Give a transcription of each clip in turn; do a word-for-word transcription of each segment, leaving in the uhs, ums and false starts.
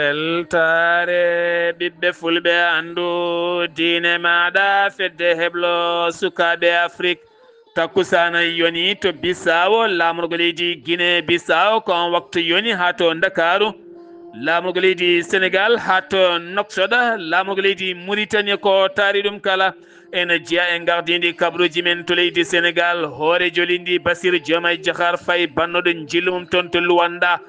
Weltaare ɓiɓɓe fulɓe, anndu diine maaɗa, fedde heblo sukaaɓe Afrik. Takkusaana yoni to Bissau, laamorgo leydi Guinée Bissau, ko on waktu yoni haa to Ndakaaru. Laamorgo leydi Senegal haa to Nouakchott, laamorgo leydi Mauritanie ko taari ɗum kala. Ene jeya e gardindi kabaruuji men to leydi Senegal, hoore jolindi Bassirou Diomaye Diakhar Faye, bannoɗo njillu mum toon to Luanda.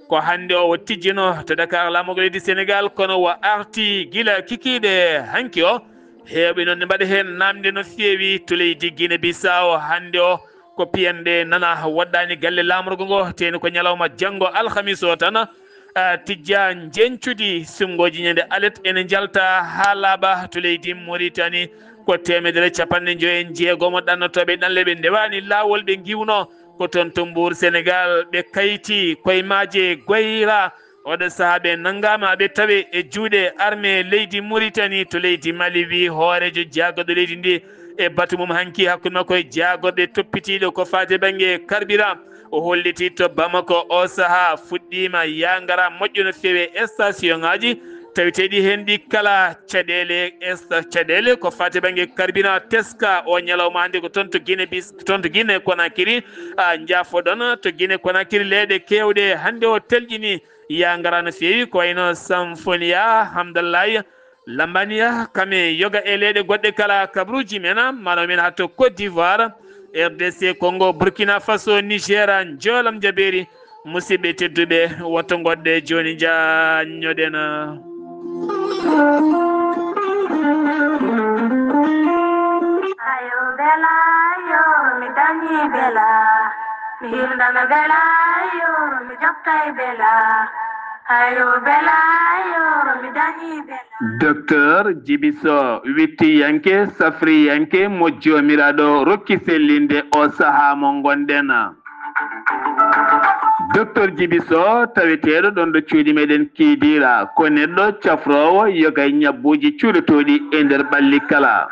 Ko hannde o tijjino to Dakar laamorgo leydi Senegal, kono o arti gila kikiiɗe hanki o. Heewɓe noon ne mbaɗa heen naamnde no feewi to leydi Guinée Bissau hannde o. Ko piyanɗe nana waɗɗaani galle laamorgo ngo, teni ko ñalawma janngo alhamis o tan. A, tijja njeñcudi suɓngooji ñande alet ene njalta haa laaɓa to leydi Mauritanie. Ko teemedere capanɗe njoyo e jeegomo ɗannotooɓe ɗanle ɓe ndewaani laawol ɓe ngiwno. Ko toon to Mbuur Senegal ɓe kayti koye maaje Goyra. Oɗo sahaa ɓe nanngaama ɓe tawe e juuɗe armée leydi Mauritanie to leydi Mali, wi hooreejo jaagorɗo leydi ndi e batu mum hanki hakkunde makko e jaagorɓe toppitiiɗo ko faati bannge carburant. O holliti to Bamako o sahaa fuɗɗiima yaangara moƴƴo no feewi e station ŋaaji taweteeɗi heen ɗi kala caɗeele esta-, caɗeele ko faati bannge carburant teska o ñalawma hannde ko toon to Guinée bis-, toon to Guinée Conakry. A, njaafoɗon to Guinée Conakry leyɗe keewɗe hannde o telƴini yaangara no feewi ko wayno Samfonia, Hamdallaye, Lambania, kame yoga e leyɗe goɗɗe kala kabaruuji men, mano men haa to Côte d'Ivoire, R D C Congo, Burkina Faso, Niger, njoolam jabeeri. Musidɓe tedduɓe, woto ngoɗɗe jooni njaññoɗen. Ayo bela, yo mi dañi bela, mi himɗana bela, yo mi jokkay bela. Ayo bela, yo mi dañi bela. Docteur Djibiso, wittiyanke, safriyanke mo Joomiraaɗo rokki sellinde o sahaa mo ngonɗen. Docteur Djibiso, taweteeɗo ɗon ɗo cuuɗi meɗen Kiidiira, ko neɗɗo cafroowo yoga e ñabbuuji cuuɗotooɗi e nder ɓalli kala.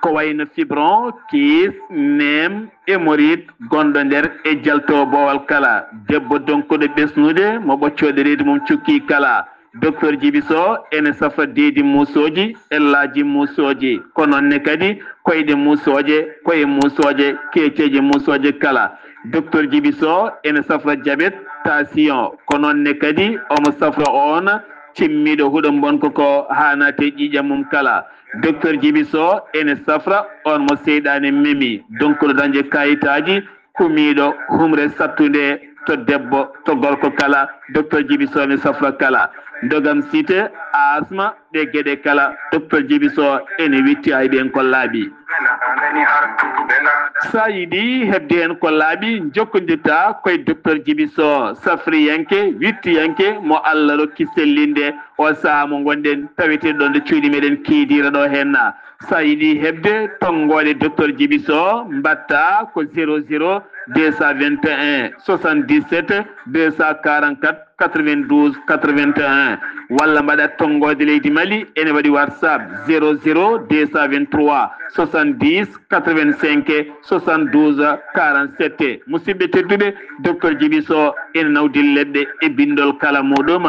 Ko wayno fibron, kiis, neem, hémorroïde gonɗo nder e jaltoowo boowal kala, debbo donkuɗo ɓesnude mo ɓoccooɗe reedu mum cukki kala. Docteur Djibiso ene safra deedi muusooji, ellaaji muusooji, ko noon ne kadi koyɗe muusooje, koye muusooje, keeceeje muusooje kala. Docteur Djibiso ene safra jabet, tension, ko noon ne kadi omo safra oon cimmiiɗo huɗo mbonko ko haa naati e ƴiiƴam mum kala. Docteur Djibiso ene safra on mo seyɗaane memi, donkuɗo dañde kayitaaji, kumiiɗo humre sattunde to debbo, to gorko kala. Docteur Djibiso ene safra kala. Ndogam site, asma, ɗe geɗe kala. Docteur Djibiso ene witti hay ɓeen ko laaɓi. So a yiɗi heɓde heen ko laaɓi, njokkondirta koye Docteur Djibiso, safriyanke, wittiyanke mo Allah rokki sellinde. O sahaa mo ngonɗen taweteeɗo ɗo nde cuuɗi meɗen Kiidiira ɗo henna. So a yiɗi heɓde tonngoode Docteur Djibiso, mbatta ko zéro zéro deux cent vingt et un soixante-dix-sept deux cent quarante-quatre quatre-vingt-douze quatre-vingt-un, walla mbaɗa tonngoode leydi Mali, ene waɗi WhatsApp zéro zéro deux cent vingt-trois soixante-dix quatre-vingt-cinq soixante-douze quarante-sept. Musidɓe tedduɓe, Docteur Djibiso ene nawdi leɗɗe e binndol kala muɗum.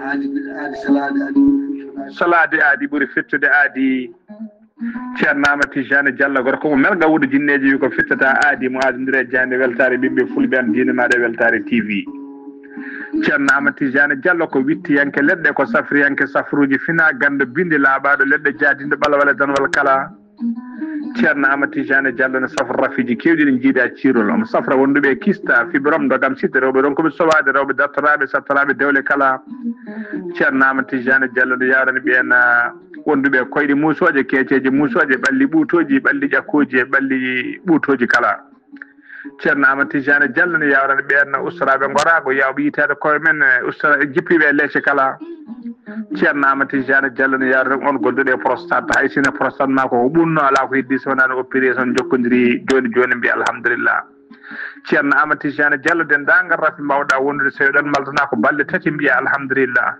Aadi, aadi, salaade, aadi. Salaade aadi ɓuri fettude aadi. Ceerno Amadou Tijani Diallo, gorko mo Melga Wuudu Jinneeji, wi ko fittata aadi mo aadondiri e jaande weltaare ɓiɓɓe fulɓe am diine maaɗa e weltaare T V. Ceerno Amadou Tijani Diallo ko wittiyanke leɗɗe, ko safriyanke safruuji fina ganndo bindi laaɓaaɗo leɗɗe jaadinɗo ɓalwal e danwal kala. Ceerno Amadou Tijani Diallo ne safra rafiiji keewɗi ɗi njiiɗa ciirol. Omo safra wonduɓe e kista, fibrom, ndogam site, rewɓe ronkuɓe sowaade, rewɓe dartoraaɓe, sattoraaɓe dewle kala. Ceerno Amadou Tijani Diallo no yawrani ɓeen, ah, wonduɓe e koyɗe muusooje, keeceeje muusooje, ɓalli ɓuutooji, ɓalli ƴakkooji e ɓalli ɓuutooji kala. Ceerno Amadou Tijani Diallo no yawrani ɓeen ustoraaɓe ngoraago, yawɓe yitaade koye men, eh, ustora-, jippiiɓe e leece kala. Ceerno Amadou Tijani Diallo no yawrani on gonduɗo e prostate, hay sinno prostate ma ko ɓunno, alaa ko heddi so wonaa no opération jokkodiri jooni jooni, mbiya alhamdulillah. Ceerno Amadou Tijani Diallo, denndaangal rafi mbawɗa wondude, so eɗon maltana ko balɗe tati, mbiya alhamdulillah.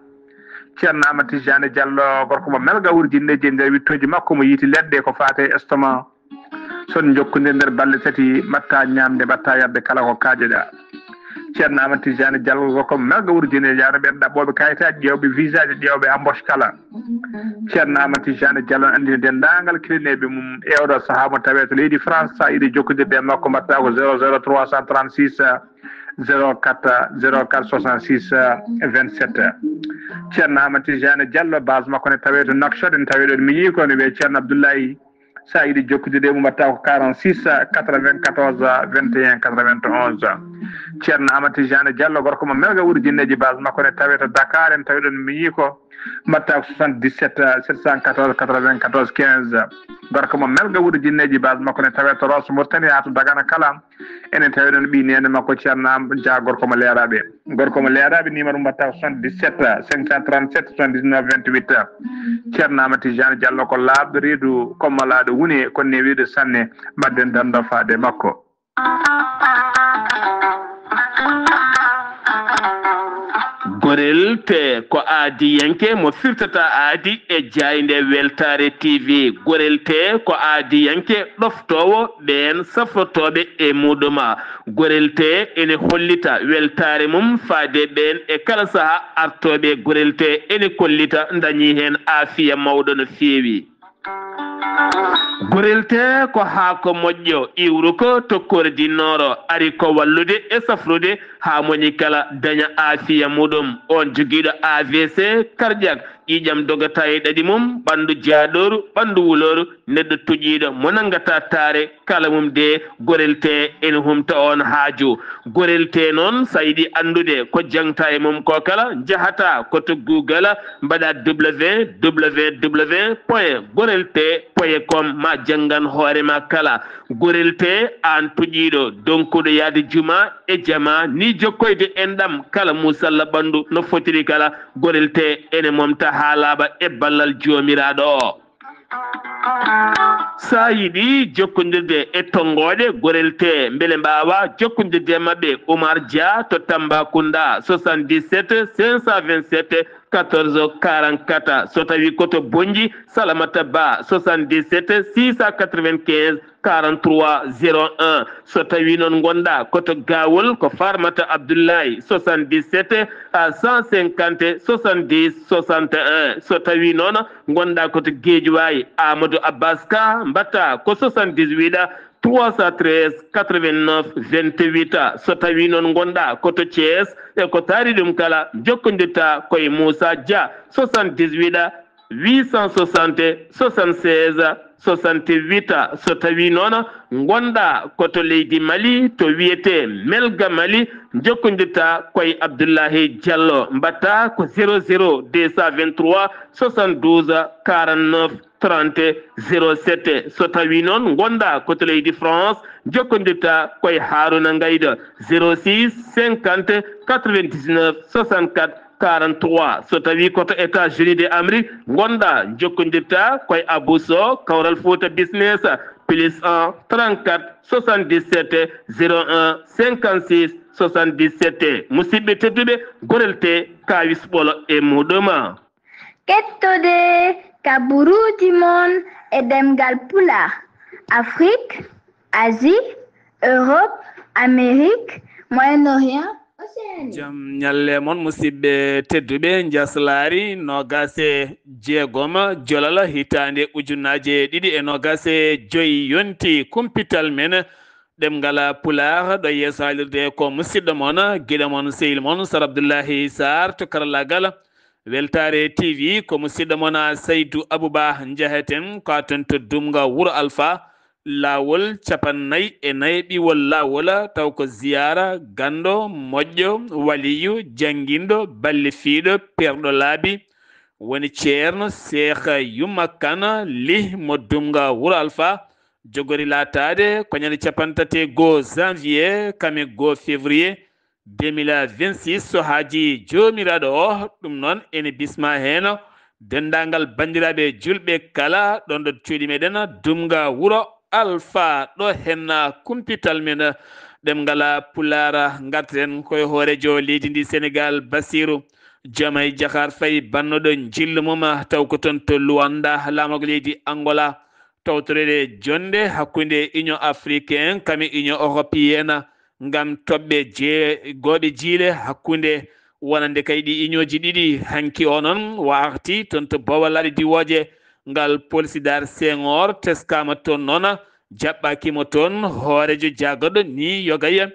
Ceerno Amadou Tijani Diallo, gorko mo Melga Wuudu Jinneeji, e nder wittooji makko mo yiiti leɗɗe ko faati e estomac. So on njokkondirii nder balɗe tati, mbaɗta ñaamde, mbaɗta yarde kala ko kaajeɗa. Ceerno Amadou Tidiane Diallo ko melga wuro Diine Diallo, ɓen ɗaɓɓooɓe kayitaaji, ƴeewɓe visaaji, ƴeewɓe embauche kala. Ceerno Amadou Tidiane Diallo anndini denndaangal kilineeɓe mum e oɗo sahaa mo tawee to leydi France. So a yiɗi jokkondirde e makko, mbaɗtaa ko zéro zéro trois cent trente-six zéro quatre zéro quatre soixante-six vingt-sept. Ceerno Amadou Tidiane Diallo, base makko ne tawee to Nouakchott, ene tawee ɗo miñi ko ne wiyee Ceerno Abdoulaye. So a yiɗi jokkondirde e mum, mbaɗtaa ko quarante-six quatre-vingt-quatorze vingt et un quatre-vingt-onze. Ceerno Amadou Tidiane Diallo, gorko mo melga wuro Jinneeji, base makko ne tawee to Dakar, ene tawee ɗo miñi ko, mbaɗtaa ko soixante-dix-sept sept cent quatorze quatre-vingt-quatorze quinze. Gorko mo melga wuro Jinneeji, base makko ne tawee to Rosso Mauritanie haa to Dagana kala. Enen tawi ɗon ɓii neene makko Ceerno Am Dia, gorko mo Leeraaɓe. Gorko mo Leeraaɓe, numéro mbaɗtaa ko soixante-dix-sept cinq cent trente-sept soixante-dix-neuf vingt-huit. Ceerno Amadou Tidiane Diallo ko laaɓɗo reedu, ko malaaɗo wune, ko newiiɗo sanne. Mbaɗden dando faade makko. Gorel te ko aadiyanke mo firtata aadi e jaaynde Weltaare T V. Gorel te ko aadiyanke ɗoftoowo ɓeen safrotooɓe e muɗum. Gorel te ene hollita weltaare mum faade ɓeen e kala saha artooɓe. Gorel te ene kollita dañi heen aafiya mawɗo no feewi. Gorel te ko haako moƴƴo, iwruko to kordi nooro, ari ko wallude e safrude haa moni kala daña aafiya muɗum. On jogiiɗo A V C cardiaque, ƴiiƴam dogata e ɗaɗi mum, ɓanndu jaaɗooru, ɓanndu wulooru, neɗɗo tuƴiiɗo mo nanngata taare, kala mum de, Gorel te ene humta on haaju. Gorel te noon, so a yiɗi anndude ko jaŋta e mum ko kala, njahata ko to Google, mbaɗa W W W point gorel te point com, ma janngan hoore ma kala. Gorel te, aan tuƴiiɗo, donkuɗo yahde juma e jama, ni jokkoyde enɗam kala musalla ɓanndu no fotiri kala, Gorel te ene momta haa laaɓa e ballal Joomiraaɗo o. So a yiɗi jokkondirde e tonngooɗe Gorel te, mbele mbaawa jokkondirde e maɓɓe, Oumar Dia to Tambacounda, soixante-dix-sept cinq cent vingt-sept quatorze quarante-quatre. So tawi ko to Bonnji, Salamata Ba, soixante-dix-sept six cent quatre-vingt-quinze quarante-trois zéro un. So tawi noon ngonɗaa ko to Gawol, ko Farmata Abdoulaye, soixante-dix-sept à cent cinquante soixante-dix soixante et un. So tawi noon ngonɗaa ko to Guédiawaye, Amadou Abbas Ka, mbaɗtaa ko soixante-dix-huit trois cent treize quatre-vingt-neuf vingt-huit. So tawi noon ngonɗaa ko to Thiès, e ko taari ɗum kala, jokkondirta ko e Moussa Dia, soixante-dix-huit huit cent soixante soixante-seize soixante-huit. So tawi noon ngonɗaa ko to leydi Mali, to wiyetee Melga Mali, jokkondirta ko e Abdoulahi Diallo, mbaɗtaa ko zéro zéro deux cent vingt-trois soixante-douze quarante-neuf trente zéro sept. So tawi noon ngonɗaa ko to leydi France, jokkondirta ko e Haruna Ngayda, zéro six cinquante quatre-vingt-dix-neuf soixante-quatre quarante-trois. So tawi ko to États-Unis de Amérique ngonɗaa, jokkondirta ko e Abou Sow, Kawral Fouta Business, plus un trente-quatre soixante-dix-sept zéro un cinquante-six soixante-dix-sept. Musidɓe tedduɓe, Gorel te, kaawis ɓolo e muɗum. Kettude kabaruuji mon e ɗemngal Pulaar, Afrique, Asie, Europe, Amérique, Moyen-Orient, Océanie. Jam ñalle mon, musidɓe tedduɓe. Njaslaari noogaas e jeegom, Jolal, hitaande ujunaaje ɗiɗi e noogaas e joy yonti. Kumpital men ɗemngal Pulaar ɗo yeeso haalirde ko musidɗo mon, giɗo mon, sehil mon, Sar Abdullahi Sarr to karallaagal. Weltaare T V ko musidɗo mon Saydu Abuba. Njaheten ko toon to Dumga Wuro Alfa, laawol capannay e nayi ɓiwol laawol, taw ko ziyaara ganndo, moƴƴo, waliyu, jannginɗo, ballifiiɗo, perɗo laabi, woni Ceerno Seex Yumma Kan Lih mo Dumga Wuro Alfa. Jogori laataade ko ñande cappanɗe tati e goo janvier, kame goo février deux mille vingt-six, so haajii Joomiraaɗo o. Ɗum noon, ene bisma heen denndaangal banndiraaɓe juulɓe kala ɗoon ɗo cuuɗi meɗen Dumga Wuro Alfa, ɗo heen kumpital men ɗemngal Pulaar. Ngarten ko e hooreejo leydi ndi Senegaal, Basiiru Jomaay Jahaar Fay, bannuɗo njillu mum, taw ko toon to Luanda, laamorgo leydi Angola. Tawtoreede jonnde hakkunde Union Africaine kame Union Européenne, ngam toɓɓe jeegooɓe jiile hakkunde wonande kay ɗi iñooji ɗiɗi. Hanki o noon warti toon to Bowal Laaɗe Diwooje, ngal Paul Sidar Senghor teskaama toon noon, jaɓɓaaki mo toon hooreejo jaagorɗo ni yogaya.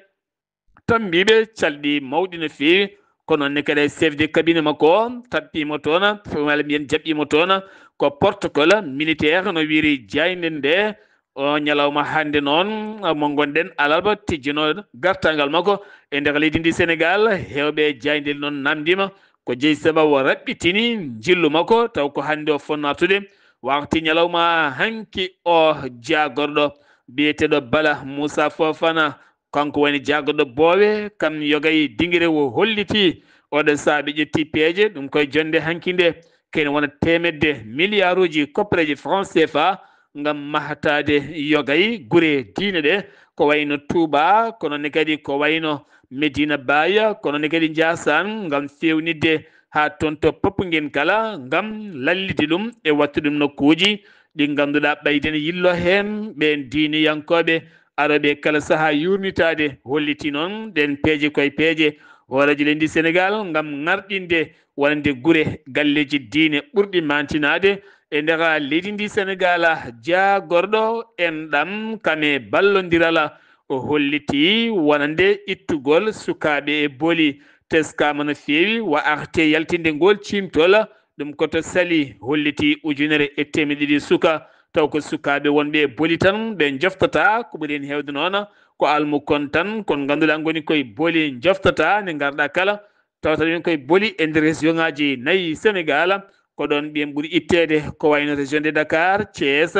Tammbiiɓe calɗi mawɗi no feewi, kono ne kadi chef de cabinet makko o taɓɓiima toon, walla mbiyen jaɓɓiima toon, ko protocole militaire no wiyri jaaynde nde. O ñalawma hannde noon mo ngonɗen alarba tijjino gartaangal makko e nder leydi ndi Senegal, heewɓe jaaynde noon namndiima ko jeyi sababu o raɓɓitini njillu makko, taw ko hannde o fonnoo artude. Wakti ñalawma hanki o jaagorɗo biyeteeɗo Bala Moussa Fofana, kanko woni jaagorɗo boowe, kam yogay dingire o holliti oɗo saabi ƴetti peeje, ɗum koye jonde hanki nde, kene wona teemedde miliyaaruuji koppareeji franc C F A ngam mahtaade yogay gure diine ɗe, ko wayno Touba, kono ne kadi ko wayno Medina Baye, kono ne kadi Ndiassane, ngam feewnitde haa toon to Popenguine kala, ngam lallitde ɗum e waɗtude ɗum nokkuuji ɗi ngannduɗaa ɓeyden yillo heen ɓeen diiniyankooɓe arooɓe kala sahaa yuurnitaade. Holliti noon ɗeen peeje koye peeje hooreejo leydi Senegal ngam ŋarɗinde wonande gure galleeji diine ɓurɗi maantinaade e nder leydi ndi Senegal. Jaagorɗo enɗam kam e ballondiral o holliti wonande ittugol sukaaɓe e boli teskaama no feewi, wa arte yaltinde ngol ciimtol. Ɗum ko to Sali holliti ujunere e teemedde ɗiɗi suka, taw ko sukaaɓe wonɓe e boli tan ɓe njoftata. Ko ɓuri heen heewde noon ko almukon tan, kon ngannduɗaa ngoni koye boli njoftata nde ngarɗaa kala, tawata ɗum koye boli e nder région ŋaaji nayi Senegal. Ko ɗoon ɓiyen ɓuri itteede, ko wayno région de Dakar, Thiès,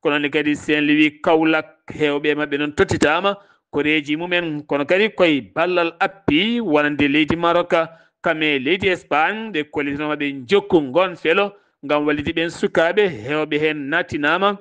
ko noon kadi Saint-Louis, Kaolack, heewɓe maɓɓe noon tottitaama koreeji mumen, kono kadi koye ballal appi wonande leydi Maroc, kam e leydi Espagne, ɓe kollitanooma ɓe njokku ngoon felo ngam wallitde ɓeen sukaaɓe, heewɓe heen nattinaama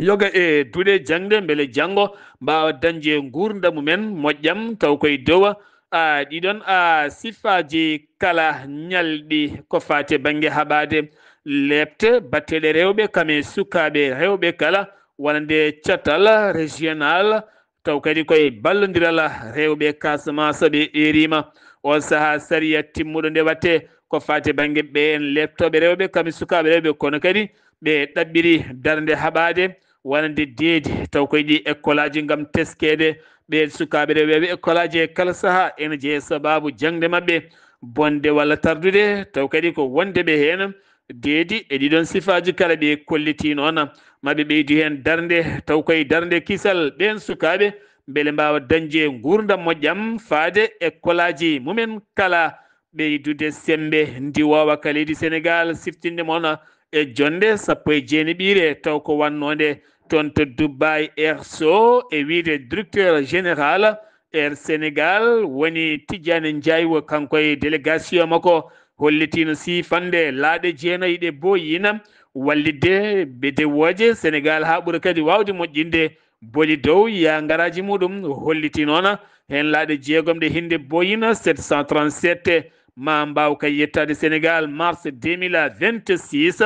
yoga e duɗe jaŋde, mbele janngo mbaawa dañde nguurndam mumen moƴƴam, taw koye dow a ɗiɗon a sifaaji kala ñalɗi ko faati e bannge haɓaade leepte batteɗe rewɓe, kam e sukaaɓe rewɓe kala, wonande catal régional, taw kadi koye ballondiral rewɓe Casamance ɓe eeriima. O sahaa sariya timmuɗo nde watte ko faati e bannge ɓeen leeptooɓe rewɓe, kam e sukaaɓe rewɓe, kono kadi ɓe ɗaɓɓiri darnde haɓaade wonande deedi, taw koye ɗi ekkolaaji ngam teskeede ɓeen sukaaɓe rewɓe école aji e kala sahaa ene jeya sabaabu jaŋde maɓɓe bonde walla tardude, taw kadi ko wonde ɓe heen deedi e ɗiɗon sifaaji kala ɓe kolliti noon. Maɓe ɓeydu heen darnde, taw koye darnde kisal ɓeen sukaaɓe mbele mbaawa dañde nguurndam moƴƴam faade e kolaaji mumen kala, ɓeydude semmbe ndiwoowa ka leydi Senegal, siftinde mon e jonnde sappo e jeenaɓiire, taw ko wannoonde toon to Dubai Air Show e wiyde directeur général Air Senegal woni Tidiane Ndiaye, wo kanko e délégation makko hollitiino siifande laaɗe jeenayi ɗe booyiina wallitde bedewooje Senegal haa ɓura kadi waawde moƴƴinde boli dow yaangaraaji muɗum. Holliti noon heen laaɗe jeegom ɗe hinde booyiina sept cent trente-sept ma mbaaw kay yettaade Senegal mars deux mille vingt-six,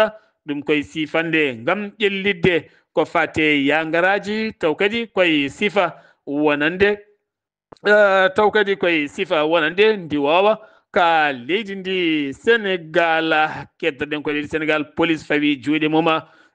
ɗum koye siifande ngam ƴellitde ko faati e yaangaraaji, taw kadi koye sifa wonande, eh, taw kadi koye sifa wonande ndiwoowa ka leydi ndi Senegal. Keddoɗen ko leydi Senegal, police fawi juuɗe mum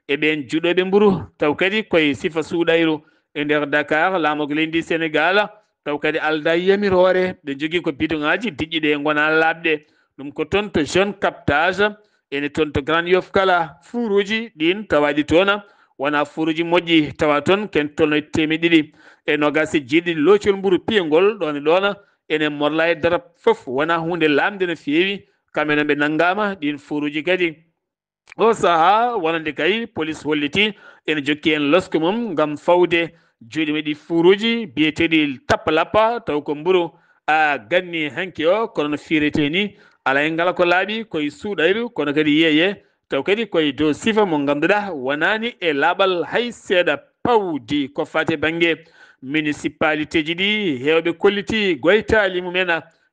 e ɓeen juɗooɓe mburu, taw kadi koye sifa suuɗayru e nder Dakar, laamorgo leydi ndi Senegal, taw kadi aldaa yamiroore, ɓe njogii ko bidoŋaaji diƴƴiɗi e ngonaa laaɓɗe. Ɗum ko toon to jeune captage, ene toon to Grand Yoff kala, fuuruuji ɗiin tawaaɗi toon wonaa fuuruuji moƴƴi, tawa toon ken tolno e teemeɗɗe ɗiɗi e noogaas e jeeɗiɗi loocol mburu piyangol ɗoon e ɗoon, ene morla e darap fof wonaa huunde laamnde no feewi, kamɓe noon ɓe nanngaama ɗiin fuuruuji kadi. O sahaa wonande kay, police holliti ene jokki heen losko mum ngam fawde juuɗe mum e ɗi fuuruuji biyeteeɗi tappalappa, taw ko mburu a ganni hanki o, kono no fiiretee ni, alaa e ngala ko laaɓi, koye suuɗayru, kono kadi yeeye, taw kadi koye dow sifa mo ngannduɗaa wonaani e laaɓal hay seeɗa. Pawdi ko faati e bannge municipalité ji ɗi, heewɓe kolliti goytaali mumen,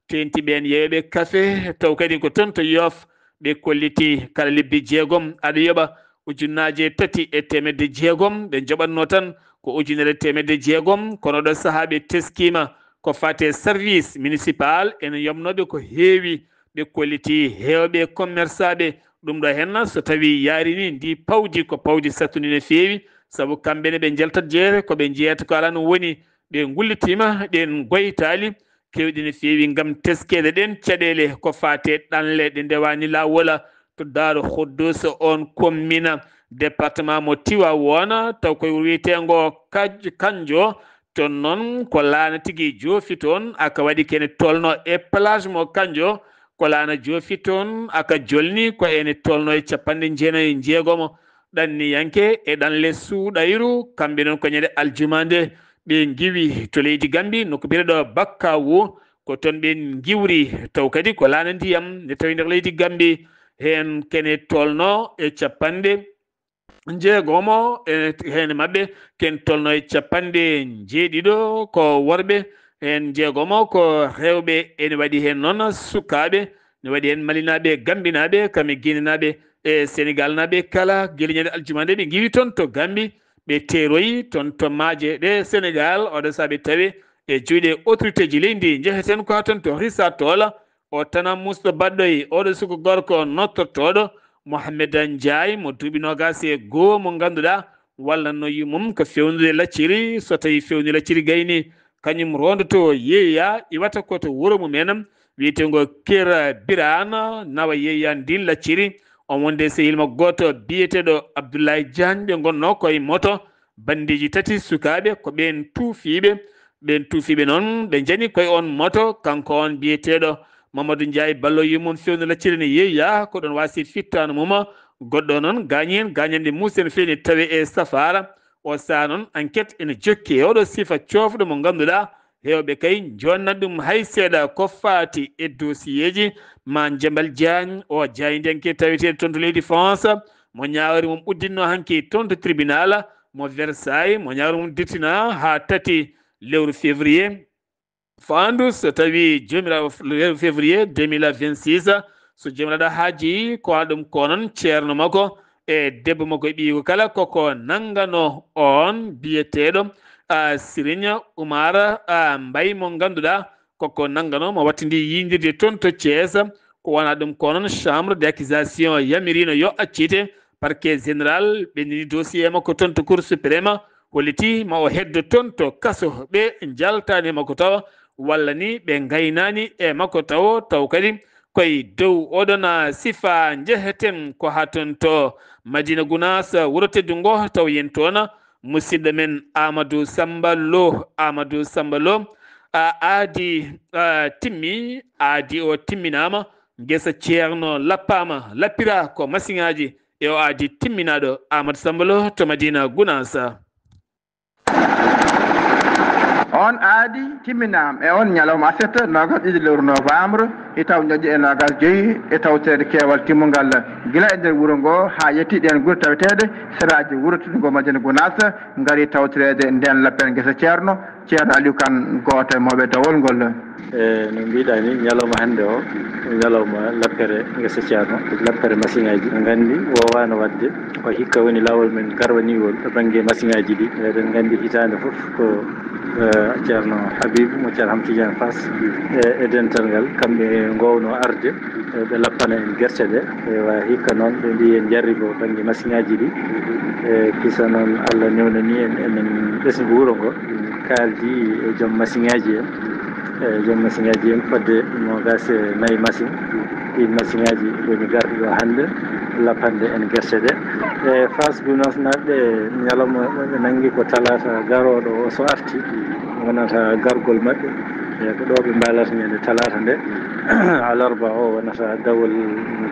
teeŋti ɓeen yeeyooɓe kafe, taw kadi ko toon to Yoof ɓe kolliti kala lebbi jeegom aɗa yoɓa ujunnaaje tati e teemedde jeegom, ɓe njoɓatnoo tan ko ujunere teemedde jeegom, kono ɗo sahaa ɓe teskiima Ko fate service municipal, ene yomnoɓe ko heewi, ɓe kolliti heewɓe commerçaɓe. Ɗum ɗo henna, so tawi yaari ni, ndi pawdi ko pawdi sattundi no feewi, sabu kamɓe ne ɓe njaltat jeere, ko ɓe njeeyata ko alaa no woni, ɓe ngullitima, ɗen goytaali kewɗi no feewi ngam teskeede ɗen caɗeele ko fate ɗanle ɗe ndewani lawola. To Daaru Xuddus, on commune, département mo Tiwaawoona, taw koye wuro wiyeteengo Kaj-, Kanjo. Toon noon ko laana tigi joofi toon, aka waɗi kene tolno e plage mo Kanjo, ko laana joofi toon, aka jolni ko ene tolno e capanɗe jeenayi e jeegomo ɗanniyanke e ɗanle suuɗayru. Kamɓe noon ko ñande aljuma nde ɓe ngiwi to leydi Gambi, nokku biyeteeɗo Bakkawu, ko toon ɓe ngiwri. Taw kadi ko laana ndiyam nde tawi nder leydi Gambi, heen kene tolno e capanɗe jeegomo e heen maɓɓe, ken tolno e capanɗe jeeɗiɗo ko worɓe, heen jeegomo ko rewɓe. Ene waɗi heen noon sukaaɓe, ne waɗi heen malinaaɓe, gambinaaɓe, kam e guinénaaɓe e sénégalnaaɓe kala. Gila ñande aljuma nde ɓe ngiwi toon to Gambi, ɓe teeroyi toon to maaje ɗe Sénégal. Oɗo saabe tawi e juuɗe autorité ji leydi, njeheten ko haa toon to Risa Tola, o tana musɗo baɗɗoy, oɗo suko gorko nottortooɗo Mohamed Ndiaye mo duuɓi noogas e goo, mo ngannduɗaa wallanno yummum ko fewnude lacciri. So tawi fewni lacciri gayni, kañum rondoto yeeya, iwata ko to wuro mum en wiyeteengo Kira Birana, nawa yeeya ndin lacciri. On wonde sehil mo gooto biyeteeɗo Abdoulaye Diagne, ɓe ngonno koye moto, banndeeji tati sukaaɓe, ko ɓeen tuufiiɓe. Ɓeen tuufiiɓe noon, ɓe njani koye on moto, kanko on biyeteeɗo Mamadou Ndiaye, ballo yummum fewndo lacciri ne yeeya, ko ɗon waasi fittaano mum. Goɗɗo noon gaañi heen, gaañanɗe muus ene feewi ne tawe e safaara. O saha noon, enquête ene jokki e oɗo sifa coofɗo mo ngannduɗaa, heewɓe kay njonnat ɗum hay seeɗa ko faati e dosiyeeji. Ma Jambal Diagne, o jaayndiyanke taweteeɗo toon to leydi France, mo ñaawri mum udditno hanki toon to tribunal mo Versailles, mo ñaawri mum dirtina haa tati lewru février. Faandu so tawi joomiraaɗo f-, lewru février deux mille vingt-six, so joomiraaɗo haaji ko waɗa ɗum ko noon ceerno makko e debbo makko e ɓiyiiko kala koko nanngano on biyeteeɗo, a, Siriñ Umar, a, Mbay mo ngannduɗaa koko nanngano mo wattindi yiyndirde toon to Thiès. Ko wona ɗum ko noon chambre d'accusation yamiriino yo accite. Parquet général ɓenndini dossier makko toon to Cour suprême, holliti ma o heddo toon to kaso. Ɓe njaltaani e makko tawa, walla ni ɓe ngaynaani e makko tawo, taw kadi koye dow oɗon sifa njeheten ko haa toon to Madina Gunaas, wuro teddungo, taw yen toon musidɗo men Amadou Samba Lo. Amadou Samba Lo, a aadi, a timmi, aadi o timminaama, ngesa ceerno lappaama, lappira ko masiŋaaji e o aadi timminaaɗo Amadou Samba Lo to Madina Gunaas. On aadi timminaama e on ñalawma aset, noogas ɗiɗi lewru novembre, hitaw ñoƴƴe e noogas joyi, e tawtoreede keewal timmungal gila e nder wuro ngo haa yetti ɗeen gure taweteeɗe seraaji wuro teddungo Madina Gunaas, ngari tawtoreede ndeen lappel ngesa ceerno. Ceerno Aliou Kane, gooto e mawɓe dawol ngol. E no mbiɗa ni, ñalawma hannde o, ko ñalawma lappere ngesa ceerno, lappere masiŋaaji. En nganndi woowaano waɗde, ko hikka woni laawol men garwaniwol to bannge masiŋaaji ɗi. Eɗen nganndi hitaande fof ko, eh, ceerno Habib mo Ceerno Hamid Tidiane Fass, e, e dental ngal, kamɓe ngowno arde, e, ɓe lappana en gerte ɗe. Ewa, hikka noon ɓe mbiyi en jarribo bannge masiŋaaji ɗi. E, kisa noon Allah newnani en, emen ɓesngu wuro ngo, kaaldi e joom masiŋaaji en. E, joom masiŋaaji en fodde noogas e nayi masiŋ. Ɗiin masiŋaaji woni garɗi ɗo hannde, lappande en gerte ɗe. E, Fass Gunaas naaɓe, ñalawma ɓe nanngi ko talaata garooɗo o, so arti, wonata gargol maɓɓe. E, ko ɗo ɓe mbaalata ñande talaata nde, alarba o wonata dawol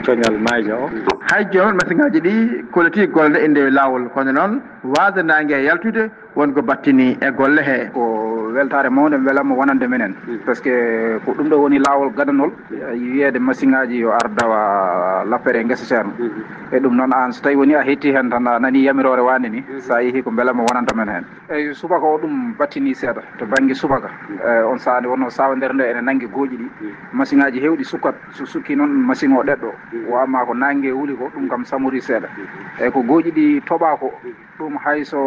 coñal maaja o. Hay joom masiŋaaji ɗi kolliti golle ɗe e nde laawol, kono noon waasde naange e yaltude won ko battini e golle he. Ko weltaare mawnde, mbelamo wonande menen. Mm. Parce que ko ɗum ɗo woni laawol gadanol, mm, wiyeede masiŋaaji yo ar dawa lappere e ngesa ceerno. Mm. E ɗum noon, aan so tawi woni a hetti heen tan, a nani yamiroore waande ni, mm, so a yehi ko mbelamo wonanta men heen. Eyi, subaka o ɗum battini seeɗa to bannge subaka. Mm. Eh, on sahaa nde wonno saawandere nde ene nanngi gooƴi ɗi. Mm. Masiŋaaji heewɗi sukkat, so sukki noon masiŋ o ɗeɗɗo. Mm. O amma ko naange wuli ko, ɗum kam samori seeɗa. Mm. Eyi, ko gooƴi ɗi toɓa ko, mm, ɗum hay so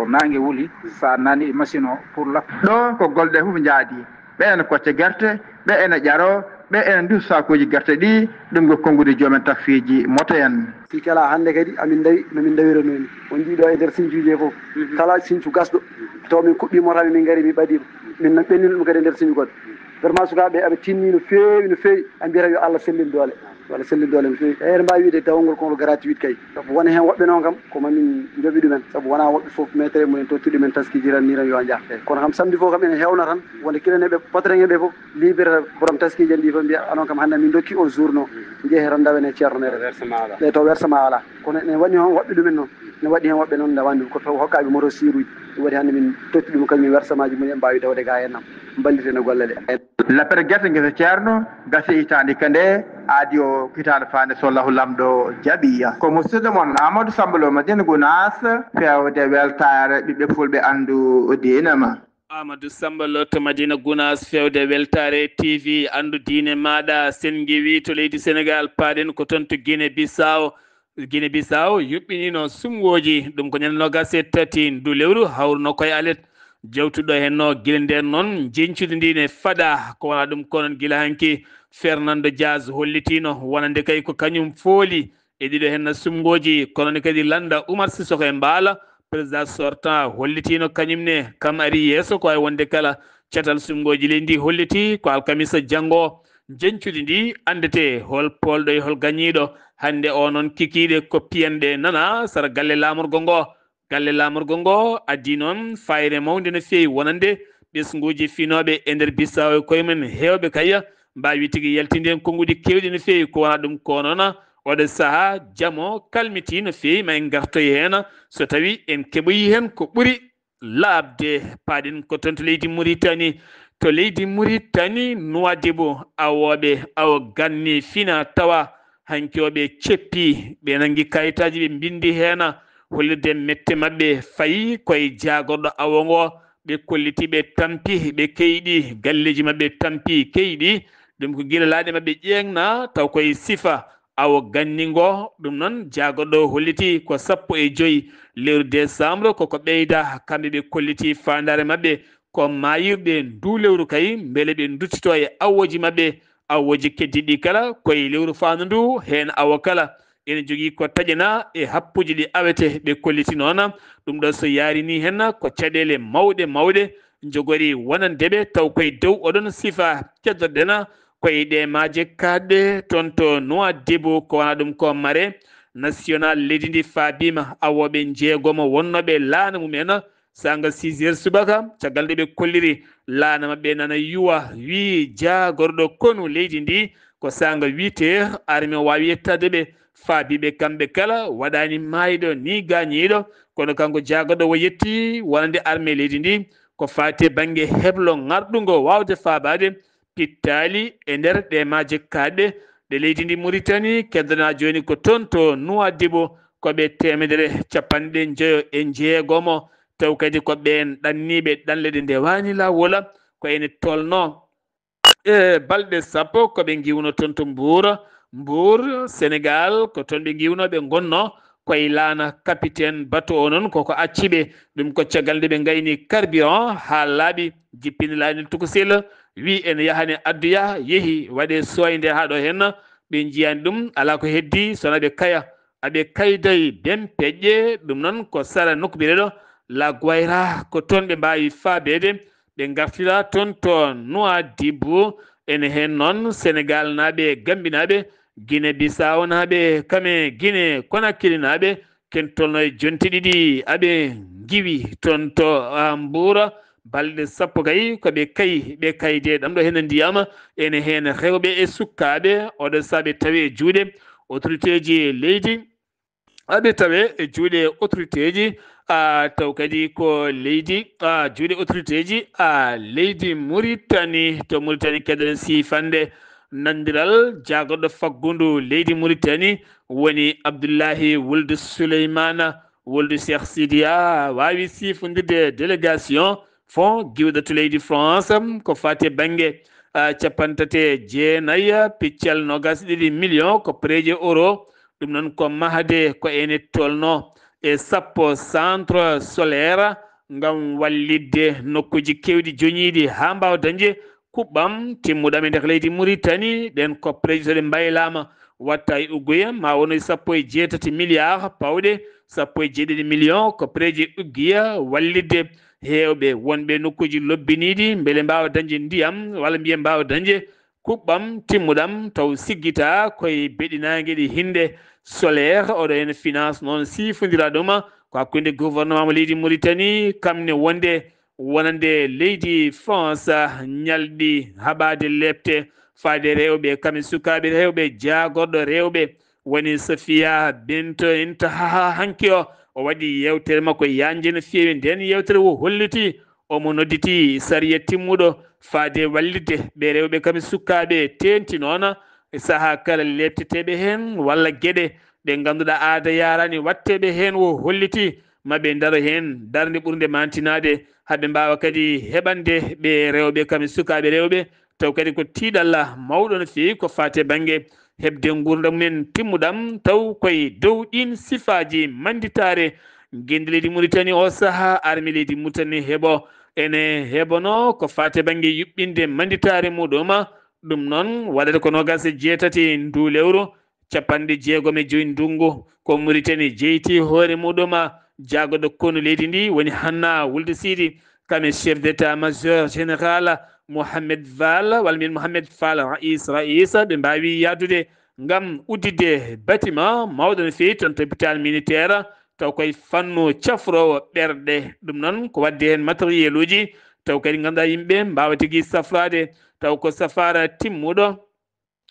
naange wuli, so a nani masiŋ o pour lap-. Ɗo ko golle ɗe fof njaadi. Ɓe ene kocca gerte, ɓe ene ƴaro, ɓe ene ndusa sakuuji gerte ɗi, ɗum ko konnguɗi joomen taksiiji moto en. Si kala hannde kadi amin ndawi no min ndawirano ni. On njii ɗo e nder sincuuji he fof. Kala sincu gasɗo, taw min kuɓɓi moto amin, min ngari, min ɓadii ɗum. Min ɓenni ɗum kadi e nder sincu goɗɗo. Vraiment sukaaɓe aɓe tinni no feewi, no feewi. A mbiyata yo Allah sellin doole. Yo Allah sellin doole no feewi. Eɗen mbaawi wiide dawol ngol ko ngol gratuit kay. Sabu wona heen woɓɓe noon kam, ko ma min njoɓi ɗumen. Sabu wonaa woɓɓe fof meetere mumen tottude men taskiiji tan ni tan yo a njah. Eyi, kono kam samedi fof kam ene heewna tan. Wonde kila ne ɓe potrenge ɓe fof, libre borom taskiiji en ɗi fof mbiya, anon kam hannde min ndokki on jour no. Njehe tan ndawen e ceerno meeɗen. Versement alaa. Eyi, taw versement alaa. Kono ene waɗi heen woɓɓe ɗumen noon. Ne waɗi heen woɓɓe noon ndawan ɗum ko taw hokkaaɓe moto siiruuji. Ɗum waɗi hannde min totti ɗum kañum versement ji mum en mbaawi dawde ga heen nam. Mballiten e golle ɗe. Lapere gerte ngesa ceerno, gasi hitaande kande, aadi o hitaande faande so Allahu Laamɗo jaɓi. Ko musidɗo mon Amadou Samba Lo Madina Gounass, feewde weltaare ɓiɓɓe fulɓe anndu diine ma. Amadou Samba Lo to Madina Gounass, feewde weltaare T V anndu diine maaɗa. Sen ngewi to leydi Senegal, paaɗen ko toon to Guinée Bissau. Guinée Bissau yuɓɓiniino sumngooji, ɗum ko ñande noogaas e tati ndu lewru, hawruno koye alet. Jawtuɗo heen no gila ndeen noon, njeñcudi ndi ne faɗa, ko wonaa ɗum ko noon gila hanki. Fernando Dias hollitiino wonande kay ko kañum fooli e ɗiɗo heen sumngooji, kono ne kadi lannda Umar Sissoco e Mbaala, président sortant hollitiino kañum ne kam ari yeeso ko wawi wonde kala catal sumngooji leydi ndi holliti ko alkamisa janngo. Njeñcudi ndi anndete hol poolɗo e hol gañiiɗo. Hannde o noon kikiiɗe ko piyanɗe nana sara galle laamorgo ngo. Galle laamorgo ngo addi noon fayre mawnde no feewi wonande ɓesnguuji finooɓe e nder Bissau e koye mum heewɓe kay mbaawi tigi yaltinde heen konnguɗi keewɗi no feewi. Ko wonaa ɗum ko noon oɗo sahaa jamo kalmitii no feewi, ma en ngartoy heen so tawii en keɓoyi heen ko ɓuri laaɓde. Paaɗen ko toon to leydi Muritani. To leydi Muritani, Nuwaadibu, awooɓe awo ganni fina tawa hanki o ɓe ceppi, ɓe nanngi kayitaaji, ɓe mbinndi heen hollirde mette maɓɓe fayi koye jaagorɗo awo ngo. Ɓe kolliti, ɓe tampi, ɓe keyɗi, galleeji maɓɓe tampi, keyɗi. Ɗum ko gila laaɗe maɓɓe ƴeeŋna taw koye sifa awo ganni ngo. Ɗum noon, jaagorɗo o holliti ko sappo e joy lewru décembre, koko ɓeyda, kamɓe ɓe kolliti faandaare maɓɓe ko maayirɗe nduu lewru kay, mbele ɓe nduttito e awooji maɓɓe, awooji keddiiɗi kala, koye lewru faandu ndu, heen awo kala ene jogii ko taƴanaa e happuuji ɗi awetee, ɓe kolliti noon. Ɗum ɗo so yaarinii heen ko caɗeele mawɗe mawɗe njogorii wonande ɓe, taw koye dow oɗon sifa keddorɗen. Ko e ɗe maaje kaaɗɗe toon to Nuwaadibu, ko wonaa ɗum ko mare national leydi ndi faabiima, awooɓe njeegomo wonnooɓe laana mum en, saanga six heures subaka, caggal nde ɓe kolliri laana maɓɓe nana yuwa, wii jaagorɗo konu leydi ndi ko saanga huit heures, armée o waawi yettaade ɓe, faabiiɓe kamɓe kala, waɗaani maayɗo ni gaañiiɗo, kono kanko jaagorɗo o yetti wonande armée leydi ndi ko faati e bannge heblo ŋarɗungo waawde faabaade pittaali e nder ɗe maaje kaaɗɗe ɗe leydi ndi Muritani. Keddora jooni ko toon to Nuwaadibu, ko ɓe teemedere capanɗe njoyo e njeegomo, taw kadi ko ɓeen ɗanniiɓe ɗanle ɗe ndewaani laawol, ko ene tolno e balɗe sappo ko ɓe ngiwno toon to Mbuur. Mbuur, Senegaal, ko toon ɓe ngiwno, ɓe ngonno koye laana. Kapiten bato o noon koko acci ɓe, ɗum ko caggal nde ɓe ngayni carburant haa laaɓi, jippini laaɗi tokosel, wi ene yahani addoya, yehi waɗe sooynde haa ɗo heen, ɓe njiyaani ɗum, alaa ko heddi so wonaa ɓe kaya, aɓe kayday ben peƴƴe, ɗum noon ko sara nokku biyeteeɗo La Guaira, ko toon ɓe mbaawi faabeede, ɓe ngartira toon to Nuwaadibu. Ene heen noon Senegaal naaɓe, Gambi naaɓe, Gine Bisaawo naaɓe, kame Gine Konakiri naaɓe, ken tolno e jonte ɗiɗi aɓe ngiwi toon to, ah, Mbuura. Balɗe sappo kay ko ɓe kayi, ɓe kayde ɗam ɗo heen ndiyam. Ene heen rewɓe e sukkaaɓe, oɗo sahaa ɓe tawi e juuɗe autorité ji leydi. Aɓe tawe e juuɗe autorité ji, ah, taw kadi ko leydi, ah, juuɗe autorité ji, ah, leydi Muritani. To Muritani keɗen siifande nanndiral jaagorɗo faggundu leydi Muritani woni Abdullahi wuldu Suleymana wuldu Cheikh Sidiya, waawi siifondirde délégation fond giwɗo to leydi France, ko faati e bannge, ah, capanɗe tati e jeenayi piccal noogas ɗiɗi million ko prêt euro. Ɗum noon ko mahde ko ene tolno e sappo centre solaire ngam wallitde nokkuuji keewɗi joñiiɗi haa mbaawa dañde kuɓɓam timmuɗam e nder leydi Muritani. Ɗen koppereeji, so ɗe mbaylaama, watta e ugguya, ma wonu e sappo e jeetati milliard pawɗe, sappo e jeeɗiɗi million koppereeji ugguya wallitde heewɓe wonɓe nokkuuji lobbiniiɗi, mbele mbaawa dañde ndiyam, walla mbiyen mbaawa dañde kuɓɓam timmuɗam, taw siggita koye beɗinaange ɗi hinnde solaire. Oɗo ene finance noon siifondira ɗuma ko hakkunde gouvernement mo leydi Muritani, kam ne wonde wonande leydi France, ñalɗi haɓaade leepte faade rewɓe, kam e sukaaɓe rewɓe, jaagorɗo rewɓe woni Sofia Bintou Inta. Ha, ha, hanki o, o waɗi yewtere makko yaajnde no feewi. Nden yewtere o holliti omo nodditi sariya timmuɗo faade wallitde ɓe rewɓe kam e sukaaɓe, teeŋti noon e sahaa kala leepteteeɓe heen walla geɗe ɗe ngannduɗaa aada yaaraani waɗteeɓe heen. O holliti ma ɓe ndaro heen darnde ɓurnde maantinaade, haa ɓe mbaawa kadi heɓande ɓe rewɓe kam e sukaaɓe rewɓe, taw kadi ko tiiɗalla mawɗo no feewi ko faati e bannge heɓde nguurndam mumen timmuɗam, taw koye dow ɗiin sifaaji mannditaare ngenndi leydi Muritani. O sahaa arme leydi Muritani heɓo ene heɓono ko faati e bannge yuɓɓinde mannditaare muɗum. Ɗum noon waɗata ko noogaas e jeetati nduu lewru, capanɗe jeegom e joyi ndunngu, ko Muritani jeyti hoore muɗum. Jaagorɗo konu leydi ndi woni Hanna Wulde Sidi, kam e chef d'état-major général Mohamed Val, walla mbiyen Mohamed Fall Rais, Rais, ɓe mbaawi yahdude ngam udditde bâtiment mawɗo no feewi toon to hôpital militaire, taw koye fannu cafroowo ɓerɗe. Ɗum noon ko waɗde heen matériel uji, taw kadi ngannduɗaa yimɓe mbaawa tigi safraade, taw ko safaara timmuɗo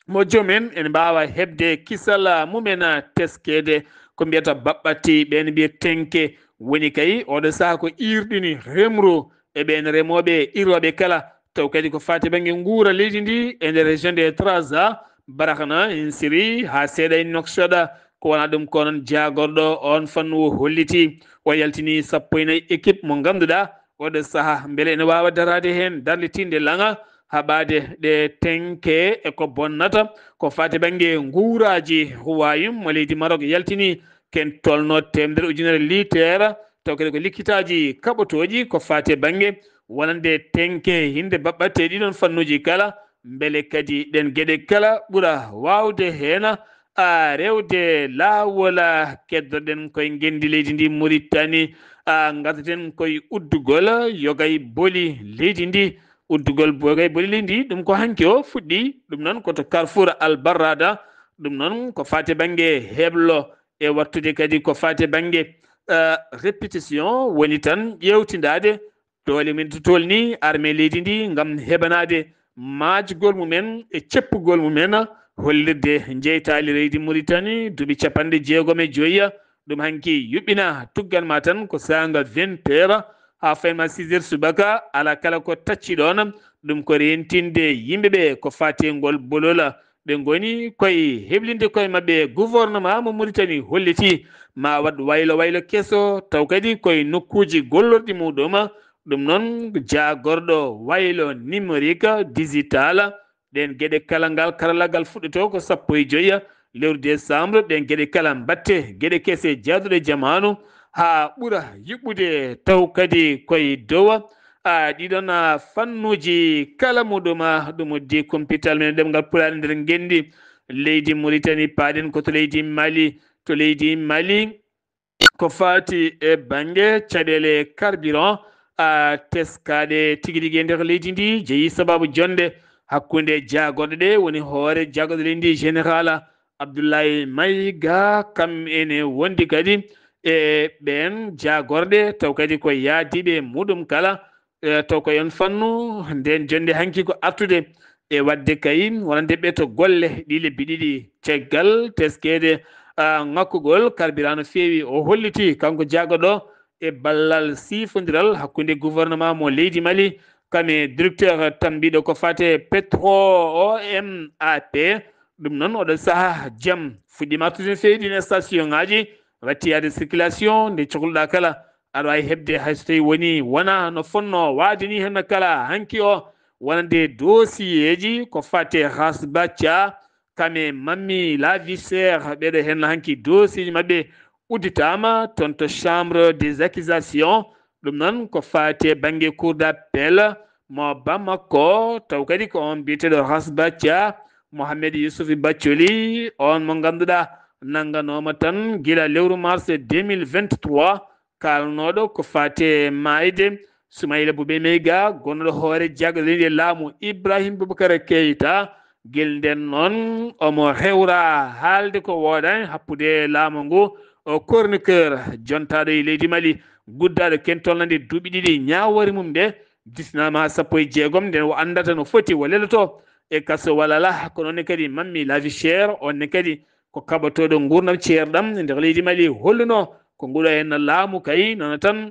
mo joom en ene mbaawa heɓde kisal mumen teskeede, ko mbiyata baɓɓatti, ɓeen mbiya tenke. Woni kay, oɗo sahaa ko iirɗini remru e ɓeen remooɓe irooɓe kala, taw kadi ko faati bannge nguura leydi ndi e nder région de Trarza, Barahna, en Siri, haa seeɗa e Nouakchott. Ko wonaa ɗum ko noon jaagorɗo oon fannu o holliti, o yaltini sappo e nayi équipe mo ngannduɗaa oɗo sahaa mbele ene waawa daraade heen darlitiinde laŋa, haɓaade ɗe tenke e ko bonnata ko faati bannge nguuraaji. Huwayum mo leydi Maroc yaltini ken tolno teemedere ujunere litere, taw kadi ko likkitaaji kaɓotooɗi ko faati e bannge wonande tenke hinnde baɓɓatte ɗiɗon fannuuji kala, mbele kadi ɗen geɗe kala ɓura waawde heen a rewde laawol. A keddoɗen koye ngenndi leydi ndi Muritani, a ngartaten koye uddugol yogay boli leydi ndi. Uddugol yogay boli leydi ndi, ɗum ko hanki o fuɗɗi, ɗum noon ko to Carrefour Al Barrada. Ɗum noon ko faati bannge heblo e wattude kadi ko faati bannge, eh, répétition woni tan ƴeewtindaade doole men to tolni armée leydi ndi ngam heɓanaade maajgol mumen e ceppugol mumen, hollirde jeytaali leydi Muritani duuɓi capanɗe jeegom e joyi. Ɗum hanki yuɓɓina tuggan ma tan ko saanga vingt heures haa fayma six heures subaka, alaa kala ko tacci ɗoon. Ɗum ko reentinde yimɓe ɓe ko faati e ngol bolola. Ɓe ngoni koye heblinde koye maɓɓe. Gouvernement mo Muritani holliti ma waɗ waylo waylo keso, taw kadi koye nokkuuji gollorɗi muɗum. Ɗum noon, jaagorɗo waylo numérique, digital, ɗeen geɗe kala, ngal karallagal fuɗɗoto ko sappo e joyi lewru décembre. Ɗeen geɗe kala mbaɗte geɗe kese jaaduɗe jamaanu haa ɓura yuɓɓude, taw kadi koye dow a ɗiɗon a fannuuji kala muɗum. A ɗum uddi kumpital men ɗemngal Pulaar nder ngenndi leydi Muritani. Paaɗen ko to leydi Mali. To leydi Mali, ko faati e bannge caɗeele carburant, a teskaaɗe tigi rigi e nder leydi ndi, jeyi sababu jonnde hakkunde jaagorɗe ɗe woni hoore jaagorɗe leydi ndi, Général Abdoulaye Maïga, kam ene wondi kadi e ɓeen jaagorɗe, taw kadi ko yaadiiɓe muɗum kala, e, taw ko en fannu. Nden jonnde hanki ko artude e waɗde kay wonande ɓe to golle ɗi lebbi ɗiɗi caggal teskeede, a, ŋakkugol carburant no feewi. O holliti kanko jaagorɗo e ballal siifondiral hakkunde gouvernement mo leydi Mali, kam e directeur tambiɗo ko faate Petro O M A P. Ɗum noon, oɗo saha jam fuɗɗiima artude no feewi ɗin station ŋaaji, watti yaade circulation nde cohluɗaa kala. Aɗa waawi heɓde hay so tawi woni wona no fonnoo waade ni, heen kala hanki o wonande dossier ji ko faate Ras Bathia, kam e Mammi la Viscère, ɓeɗo heen hanki dossier ji maɓɓe udditaama toon to chambre des accusations. Ɗum noon ko faate bannge cour d'appel, mo Bamako, taw kadi ko on biyeteeɗo Rasbacha Mohamed Yusuf Bacholi, on mo ngannduɗaa nannganooma tan gila lewru mars deux mille vingt-trois, kaalnooɗo ko faati e maayde Soumaïla Boubèye Maïga, gonɗo hoore jagleende laamu Ibrahim Boubacar Keita. Gila ndeen noon, omo rewra haalde ko woodaani happude laamu ngu. O chroniqueur jontaaɗo e leydi Mali, guddaaɗo ken tolnande duuɓi ɗiɗi, ñaawoore mum nde disnaama sappo e jeegom, nden o anndata no foti o leloto e kaso walla alaa. Ko noon ne kadi Mammi Lavi Cher, on ne kadi ko kaɓotooɗo nguurndam ceerɗam e nder leydi Mali, holluno ko nguɗo en laamu kay nana tan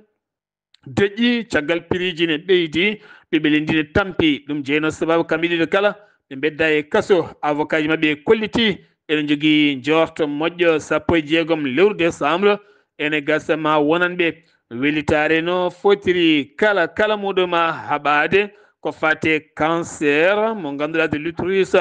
deƴƴi, caggal piriiji ne ɓeydi, ɓiɓɓe leydi ne tampi. Ɗum jeyno sababu kamɓe ɗiɗo kala ɓe mbedda e kaso. Avocat ji maɓɓe kolliti ene njogii njoorto moƴƴo sappo e jeegom lewru décembre. Ene gasa ma wonan ɓe welitaare no fotiri kala, kala muɗum haɓaade ko faate cancer mo ngannduɗaa de l'utérus.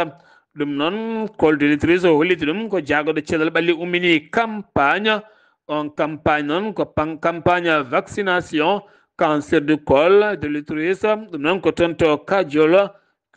Ɗum noon, col de l'utérus o holliti ɗum ko jaagoɗo cellal ɓalli ummini campagne. On campagne noon ko pan-, campagne vaccination cancer du col de l'utérus. Ɗum noon ko toon to Kajol,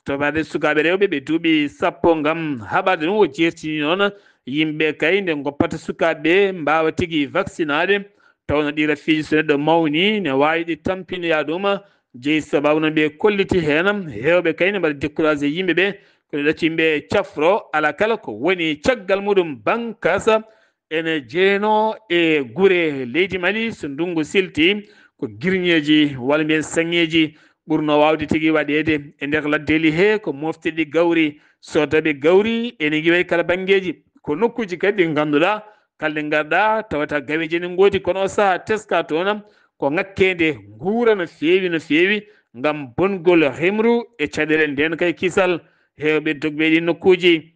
to baade sukaaɓe rewɓe ɓe duuɓi sappo ngam haɓaade ɗum. O jeertini noon yimɓe kay nde ngoppata sukaaɓe mbaawa tigi vaccinaade, tawno ɗi rafiiji so neɗɗo mawni ne waawi ɗi tampinoya ɗum. Jeyi sababu no ɓe kolliti heen, heewɓe kay ne mbaɗa découragé yimɓe ɓe, kono ɗacci yimɓe cafro ala kala ko woni caggal muɗum. Bankasa ene jeyno e gure leydi Mali, so ndunngu silti ko girñeeji walla mbiyen saŋeeji ɓurno waawde tigi waɗeede e nder laddeeli he, ko moftirɗi gawri, soodaɓe gawri ene ngiwa e kala banngeeji. Ko nokkuuji kadi ɗi ngannduɗaa kala ɗe ngarɗa tawata gaweeji ene ngoodi, kono o sahaa teska toon ko ŋakkeende nguura no feewi, no feewi ngam bongol remru e caɗeele ndeen kay kisal. Heewɓe dogɓe ɗi nokkuuji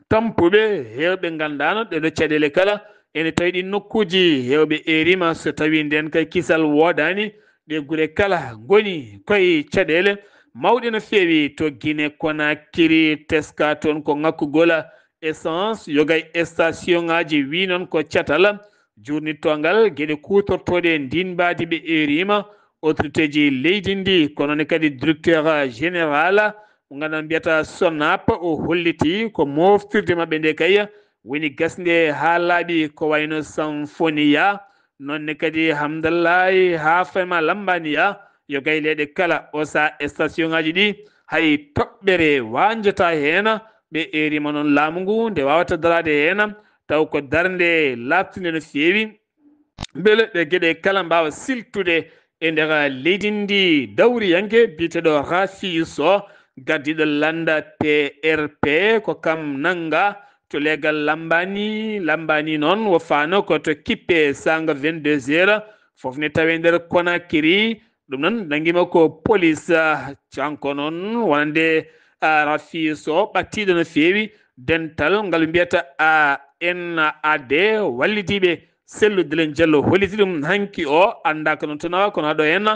tampuɓe, heewɓe nganndaano ɗe ɗo caɗeele kala ene tawi ɗi nokkuuji. Heewɓe erima so tawi ndeen kay kisal woodaani, ɗe gure kala ngoni koye caɗeele mawɗe no feewi to Guinée Conakry. Teska toon ko ŋakkugol essence, yoga e station ŋaaji wi noon ko catal. Juurnittongal geɗe kuutortooɗe e ndiin mbaadi ɓe erima autorité ji leydi ndi, kono ne kadi directeur général mo ngannduɗaa mbiyata SONAP, o holliti ko moftirde maɓɓe nde kay woni gasnde haa laaɓi ko wayno Samfoniya, noon ne kadi Hamdallahi haa fayma Lambaniya, yoga e leyɗe kala. O sahaa station ŋaaji ɗi hay toɓɓere wañjata heen. Ɓe erima noon laamu ngu nde waawata daraade heen, taw ko darnde laaɓtunde no feewi. Mbele ɗe geɗe kala mbaawa siltude e nder leydi ndi. Dawriyanke biyeteeɗo Rafiu Sow, gardiiɗo lannda P R P, ko kam nannga to leegal Lambani. Lambani noon wo faano ko to Kippe Sanga vingt-deux heures, fof ne tawe nder Conakry. Ɗum noon, nanngima ko police, ah, kanko noon wonande, ah, Rafi Sow, ɓattiiɗo no feewi dental ngal mbiyata A N A D, wallidiiɓe sellude Diallo holliti ɗum hanki o, anndaaka noon to nawa, kono haɗo en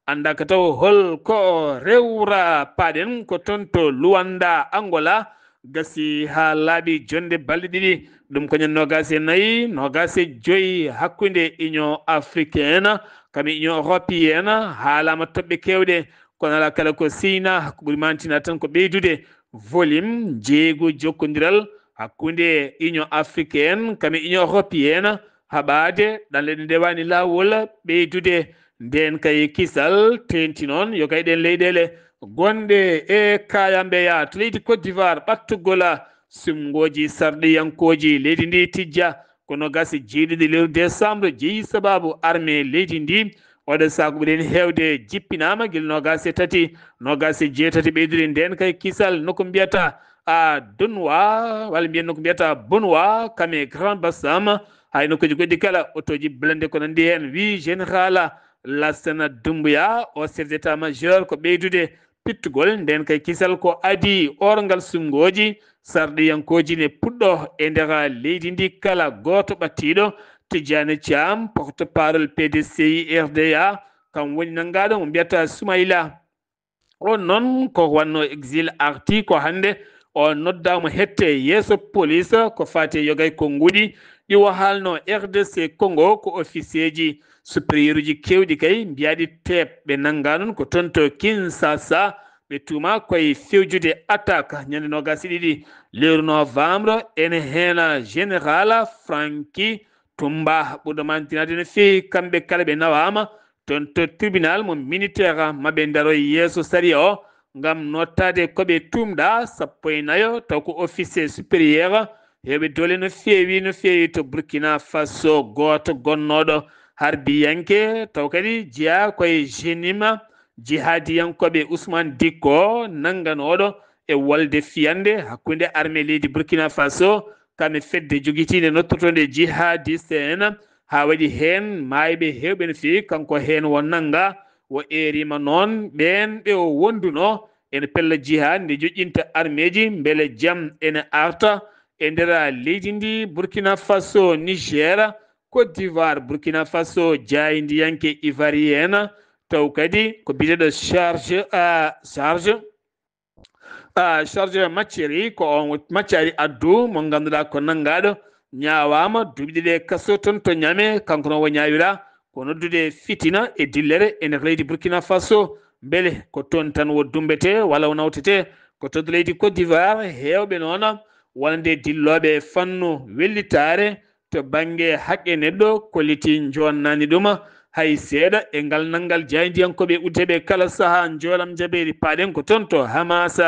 anndaaka taw hol ko rewra. Paaɗen ko toon to Luanda, Angola, gasi haa laaɓi jonde balɗe ɗiɗi. Ɗum ko ñande noogaas e nayi, noogaas e joyi hakkunde Union Africaine kam e Union Européenne, haalaama toɓɓe keewɗe, kono alaa kala ko seyna, ko ɓuri mantina tan ko ɓeydude volume njeeygu jokkondiral hakkunde Union Africaine kam e Union Européenne, haɓaade ɗanle ɗe ndewaani laawol, ɓeydude ndeen kay kisal. Teeŋti noon yo kay ɗeen leyɗeele gonɗe e kaayambeya to leydi Côte d'Ivoire, ɓattugol suɓngooji sarɗiyankooji leydi ndi tijja ko noogaas e jeeɗiɗi lewru décembre, jeyi sababu armée leydi ndi. Oɗo sahaa ko ɓuri heen heewde jippinaama gila noogaas e tati, noogaas e jeetati ɓeydude ndeen kay kisal, nokku mbiyata a Dunwa, walla mbiyen nokku mbiyata Bunwa, kam e Grand Bassam, hay nokkuuji goɗɗi kala, otooji blindé ko nanndi heen, wi général Lassana Doumbouya, o chef d'état-major, ko ɓeydude pittugol ndeen kay kisal ko adii oorngal suɓngooji sarɗiyankooji ne puɗɗo e nder leydi ndi. Kala gooto ɓattiiɗo, Tidiane Thiam, porte-parole P D C I R D A, kam woni nanngaaɗo mo mbiyata Soumaïla. On noon ko wanno exil arti ko hannde, o noddaama hette yeeso police ko faati e yoga e konnguɗi ɗi o haalno R D C Congo ko officier ji Supérieuruji kewɗi kay mbiyaɗi teep ɓe nannga noon ko toon to Kinshasa. Ɓe tuuma koye fewjude attaque ñande noogaas e ɗiɗi lewru novembre. Ene heena général Francky Tumba ɓurɗo mantinaade no feewi. Kamɓe kala ɓe nawaama toon to tribunal mo militaire maɓɓe ndaro yeeso sariya o ngam nottaade ko ɓe tuumɗa sappo e nayo taw ko officier supérieur heewɓe doole no feewi no feewi to Burkina Faso. Gooto gonnooɗo harbiyanke taw kadi jeyaa koye Jenima, jihaadiyankooɓe Ousmane Dikko nannganooɗo e wolde fiyannde hakkunde armée leydi Burkina Faso kam e fedde jogitiinde nottotoonde jihadiste en, haa waɗi heen maayɓe heewɓe no feewi. Kanko heen wo nannga, wo eeriima noon ɓeen ɓe o wondunoo ene pella jihad nde joƴƴinta armeeji mbele jam ene arta e nder leydi ndi Burkina Faso, Niger, Côte d'Ivoire, Burkina Faso, jaayndiyanke ivoirien, taw kadi ko biyeteeɗo charge à charge, ah, charge maccari, ko on maccari addu mo ngannduɗaa ko nanngaaɗo, ñaawaama duuɓi ɗiɗi e kaso toon to Ñame. Kanko noon wo ñaawira ko noddude fitina e dillere e nder leydi Burkina Faso. Mbele ko toon tan wo dummbetee walla wo nawtetee? Ko to leydi Côte d'Ivoire, heewɓe noon wonande dillooɓe e fannu wellitaare to bannge haqqe neɗɗo kolliti njoonnaani ɗum hay seeɗa e ngal nanngal jaayndiyankooɓe uddeteeɓe kala sahaa njoolam njabeeri. Paaɗen ko toon to Hamas,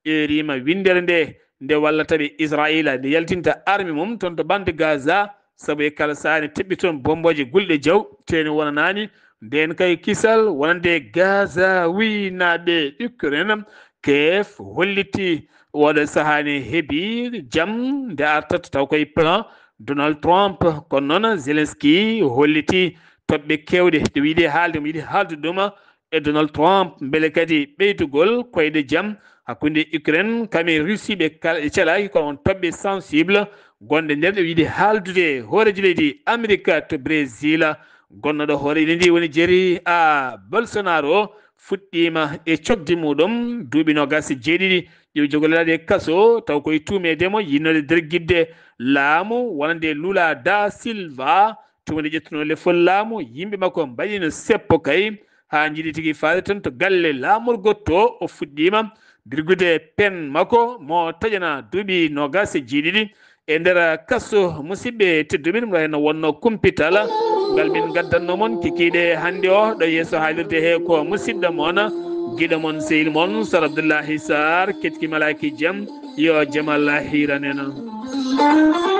eeriima winndere nde nde wallata ɓe Israayiila, nde yaltinta arme mum toon to bande Gaza, sabu e kala sahaa ne teɓɓi toon bommbooje gulɗe jaw, te ne wonanaani ndeen kay kisal wonande Gaza wiynaaɓe Ukraine. Kiev holliti oɗo sahaa ne heɓi jam nde artata taw koye plan Donald Trump. Kono noon Zelensky holliti toɓɓe keewɗe ɗe o yiɗi haalde, omo yiɗi haaldude ɗum e Donald Trump, mbele kadi ɓeydugol koyɗe jam hakkunde Ukraine kam e Russie ɓe kala ɓe celaaki, kono on toɓɓe sensible gonɗe nder ɗe o yiɗi haaldude hooreejo leydi Amerika to Brésil. Gonnooɗo hoore leydi ndi woni Jair Bolsonaro fuɗɗiima e cogdi muɗum duuɓi noogaas e jeeɗiɗi ɗi o jogolaaɗo e kaso, taw koye tuumeede mo yinnoode dergidde laamu wonande Lula da Silva, tuumde ƴettunoo lefol laamu. Yimɓe makko mbaɗiino seppo kay, haa njiɗi tigi faade toon to galle laamorgo to o fuɗɗiima birgude peen makko mo taƴanaa duuɓi noogaas e jeeɗiɗi e nder kaso. Musidɓe tedduɓe, ɗum ɗo heen wonnoo kumpital ngal min ngaddanno mon kikiiɗe hannde o ɗo yeeso haalirde he ko musidɗo mon, giɗo mon, sehil mon Sar Abdullahi Sar, ketki malaaki jam, yo jam Allah hiiran en.